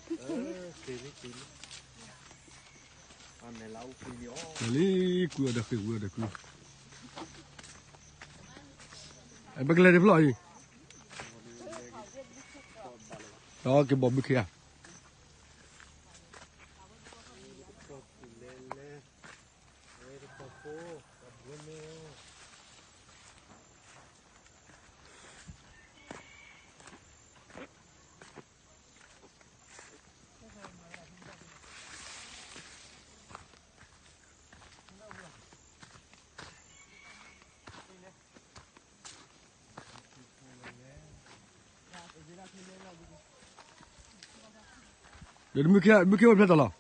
လံ ကွံအီၤဒီးဃ့ၢ်ဝံၤအီၤဒီးကွံ, ပကလဲၤတဖျီၣ်အံၤ, ဒီးက့ၤဘီၣ်ဘုခ့ဧါ. ဒီးမုၢ်ခ့ မုၢ်ခ့အိၣ်ဖျဲၣ်တၢ်လီၤ. ဒ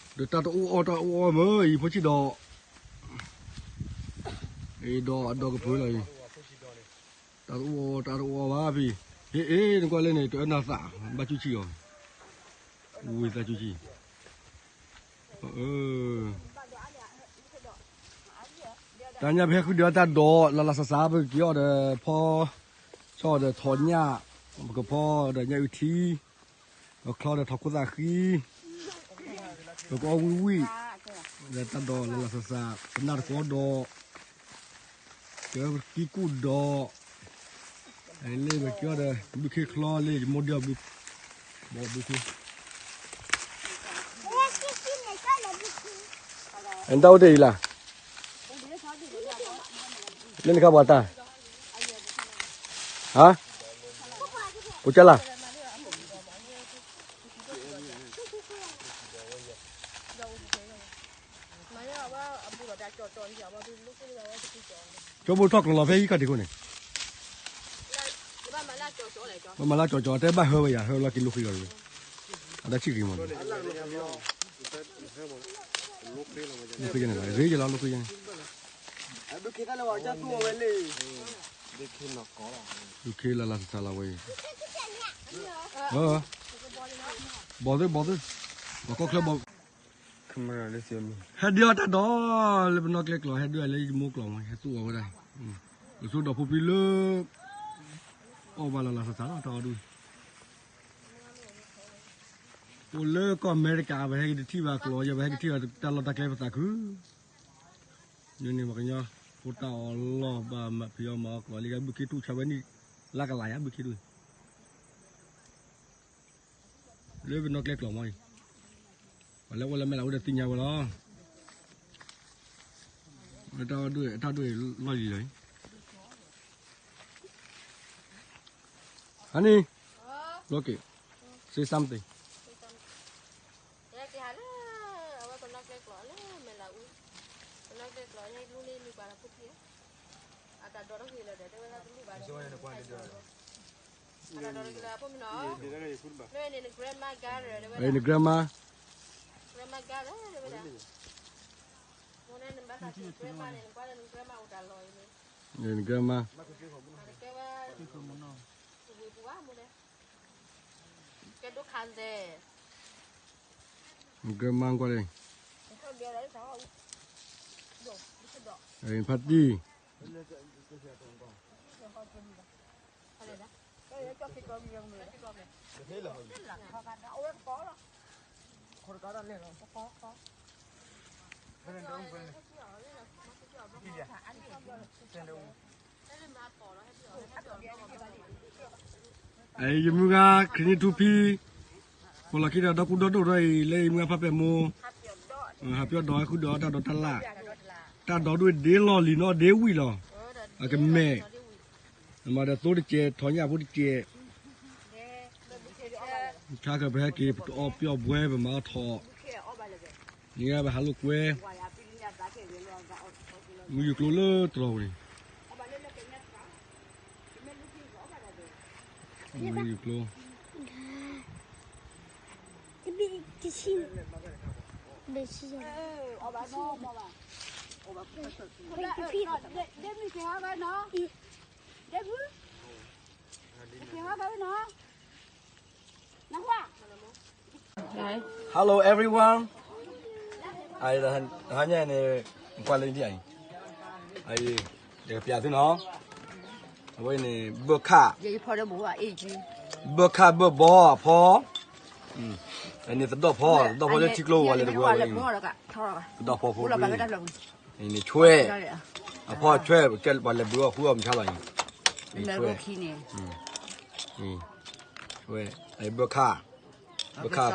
ီးတၢ်တအိၣ်အီၣ်တၢ်အိၣ်အီၣ်မ့ၢ်အံၤဖိဆံးဒီး, အံၤဒီးအဒီကပၢလီၤအံၤ, တၢ်တအိၣ်အီၣ်တၢ်တအိၣ်အီၣ်ဘၣ်ဖံ, ဟ့ၣ်အ့ၣ် နကွၢ်လၢန့ၣ် တအၢနၢ်သၣ် ဘၣ်ကူကံအီၤ, ဝံသးကူကံ တၢ်ညၣ်ပဟဲဃုဒုးအီၣ်တၢ်ဒိး လၢလၢစးစး ပက့ၤအီၣ်ဒီးဖီ, ဆီဒီးထိးညၣ်, ပကဖီဒီးညၣ်အုၣ်ထံ, ပချီဒီးထိးခိၣ်သၣ်ဃံ, ပကအီၣ်ဝံၣ်ဝံၣ်, ဒီးတၢ်ဒိးလၢလၢစးစး ပနၢ်တကီဒီး ကကံကူၣ်ဒီး, လၢပက့ၤအီၣ်ဒီး ဘုခ့ချီလၢယမိၢ်ဒၢအဘု, ဘီဘုခ့, အတၢ်အိၣ်တ့ၢ်အံၤလၢ, လၢနခါပှၤတၢ်, ဟါ, ပကလၢ် ကၠိဘိထီၣ်ကျိၤလီၤဖဲဟံၣ်ခီၣ်ထံးခိၣ်န့ၣ်, ဘၣ်မၤလၢကၠီကၠီ တဲဘၣ်ဟၢဝဲယၤဟၢလီၤက့ၤလိာ်ဃံလီၤ, အတၢ်ဆံၣ်ဂ့ၤမး, လိာ်ဃံန့ၣ် ရ့ယလီၤလိာ်ဃံန့ၣ်, လိာ်ဃံလၢလၢစးစးလီၤဝဲအံၤ, ဘီၣ်သ့ဘီၣ်သ့, ဘီၣ်ကီၢ်ချၢဘီၣ် ဟဲဒုးအီၣ်တၢ်ဒိးလၢပနီၢ်ကျဲကျိး, ဟဲဒုးအီၣ်လၢယမိၢ်ကျိးမး, ဟဲသူၣ်အီၣ်ဝဲဒၣ်, လၢဆိဒီးဖိဖံလၢ အီၣ်ဘၣ်လၢလၢစးစးလီၤ တၢ်အီၣ်ဒုး, အိၣ်လၢကီၢ်အမဲရကၤ ပဟဲက့ၤတထံၣ်ဘၣ်ကျိး, ယပဟဲက့ၤထံၣ်ဘၣ်တၢ်လီၢ်တၢ်ကျဲပသးခု, န့ၣ်န့ၣ် ပှၤကညီဖိတၢ်အီၣ်လီၢ် ဘၣ်မၤဖံးအီၣ်မၤအီၣ်ကျိးလံ, ဘုခ့တူၢ်ဆါဝဲန့ၣ် လၢကလးယါ ဘုခ့ဒုး လၢပနီၢ်ကျဲကျိးမးအံၤ, ပှၤလၢအိၣ်လၢမဲာ်လးအိၣ်ဒီးသ့ၣ်ညါဝဲလီၤ. တၢ်ဒွဲၣ် တၢ်ဒွဲၣ်လီၢ်လံၤလီၤအံၤ, Honey, okay, say something. ယကဟးလၢ အဝဲပနီၢ်ကျဲကျိးလၢမဲာ်လးအူ, ပနီၢ်ကျဲကျိး ယလူလံမံၤပှၤလၢဖိခံ, အတၢ်ဒိးတဂ့ၤလၢၤဒီး တဲဝဲဒၣ်တလူၢ်ဘၣ်, အတၢ်ဒိးတဂ့ၤလၢၤဖိမနီၤ, လၢန့ၣ် န grandma garden တဲဝဲဒၣ်, grandma, grandma garden တဲဝဲဒၣ်, မိၢ်န့ၣ် နဘၣ်သးစံး grandma န့ၣ် နကွၢ်လၢန grandma အိၣ်တၢ်လီၢ်အံၤန့ၣ်, grandma, နကဲဝဲ, ဝံၤပူၤဘၣ်မိၢ်န့ၣ်, ကဲဒိၣ်ခါလဲၣ် grandma ကွၢ်လံ, ဖါတံၢ်, ယမုၢ်ဂၤ ခရံာ်နံၣ်ထူဖံ, ပလီၢ်ခံဒီးဒီကူဒီဒိၣ်ထီၣ်အံၤ လၢယမုၢ်ဂၤဖါပဲာ်မိၢ်, ဟးပၠီဒီးဃုာ်ဒီးတၢ်ဒိးတၢ်လၢ်, တၢ်ဒိးဒိၣ်ဒ့လီၢ်လံၤနီၣ်ဒ့ဝံၤလီၤ, အကမဲာ်, နမၤဒီးသိတကဲး ထီၣ်ညၣ်ဖိတကဲး, ခါကပဟဲက့ၤ ပကအီၣ်ပျီၣ်ဘှဲ ပမၤအီၣ်ထီၣ်, န့ၣ်ပဟးလိာ်ကွဲ မုၢ်ယူၢ်ကျိလၢတရီပူၤန့ၣ်, မုၢ်ယူၢ်ကျိ, Hello everyone. အဟါညါန့ၣ် ကွၢ်လၢဒ်အံၤ, ယကပျးသုနီၤ, အဝဲန့ၣ် ဘၢခၣ်, ဘၢခၣ်ဘၢၣ်ဘီအဖီ, န့ၣ်သဒီၣ်ဖီ, သဒီၣ်ဖီလၢထံကျိဝဲလဲၤတဝဲဝဲ, သဒီၣ်ဖီဖိ, န့ၣ်ဆွဲ, အဖီဆွဲ, ပှၤလဲၤဘုးအီၣ်ဃုအီၣ်မဆါလီၤအံၤ, ဆွဲ, ဘၢခၣ်, ဘၢခၣ်,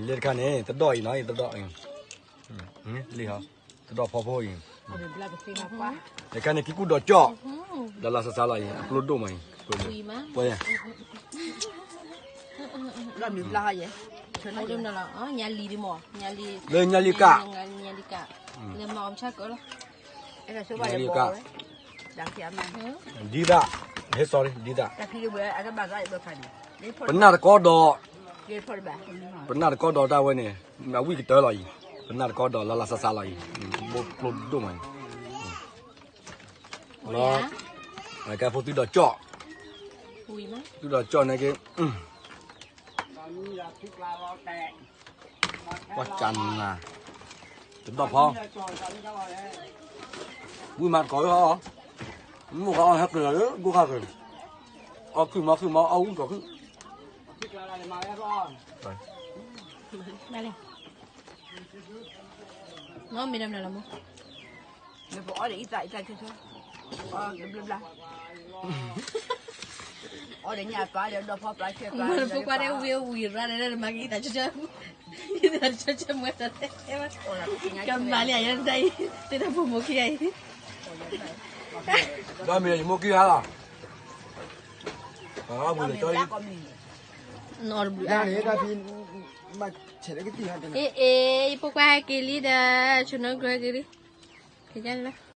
လၢတခါန့ၣ် သဒီၣ်အံၤနီၤ, သဒီၣ်, လံ, သဒီၣ်ဖီဖိအံၤ, တခါန့ၣ် က့ၤကူၣ်ဒီးကၠီၣ်, ဒီးလါဆါဆါလီၤအံၤ အကျိဒိၣ်မးအံၤ, ပှၤ လၢညါလံကၣ်, လၢညါလံကၣ်, ဒ်သၣ်, ဟဲ sorry ဒ်သၣ်, ပနၢ်တကီဒီး, ပနၢ်တကီဒီးတၢ်ဝဲန့ၣ် အဝံၣ်ကတၢၢ်လီၤအံၤ, ပနၢ်တကီဒီးလါလါဆါဆါလီၤအံၤ, ဘိကျိဒိၣ်မးအံၤ, လီၤ, ကဲဖိသုဒီးကၠီၣ်, သုဒီးကၠီၣ်န့ၣ်က့ၤ ကွၢ်ကၢနၤ, တဒီၣ်ဖီ, ဝံၣ်မးတကိးအီၤ, မိၢ်ဃီအီၤဟဲက့ၤလီၤလၢ ကိၢ်ခါက့ၤ, အီၣ်ခုၣ်မီၤခုၣ်မီၤ အီၣ်ဝံၣ်ကီၤခုၣ်, မ့ၢ်ဒၣ်မနုၤလီၤမိၢ်, ပအီၣ်ဒီးအံသၣ်အံသၣ်ဆၢဆၢ, အီၣ်ဘျါဘျါ, အီၣ်ဒီးညၣ်ပၢ်ဒီးဒီၣ်ဖီပၠးဆဲပၠး, မ့ၢ်လၢဖိခွါဒဲဝံၤဝံၤရၣ်ဒီး မၤက့ၤသးဆၢဆၢ, သးဆၢဆၢမွဲသးတဲဝဲ, ကမၤလံယဲတၢ်အံၤ, တၢ်ဖိမိၢ်ခံဂၤအံၤ, ဒီးမ့ၢ်ယမိၢ်ခံဂၤလီၤ, နီၢ်တဘျုး, အ့ၣ်အ့ၣ် ယဖိခွါဟဲက့ၤလံဒီး ဆိနီၢ်ကရၢက့ၤလံ, က့ၤလၢ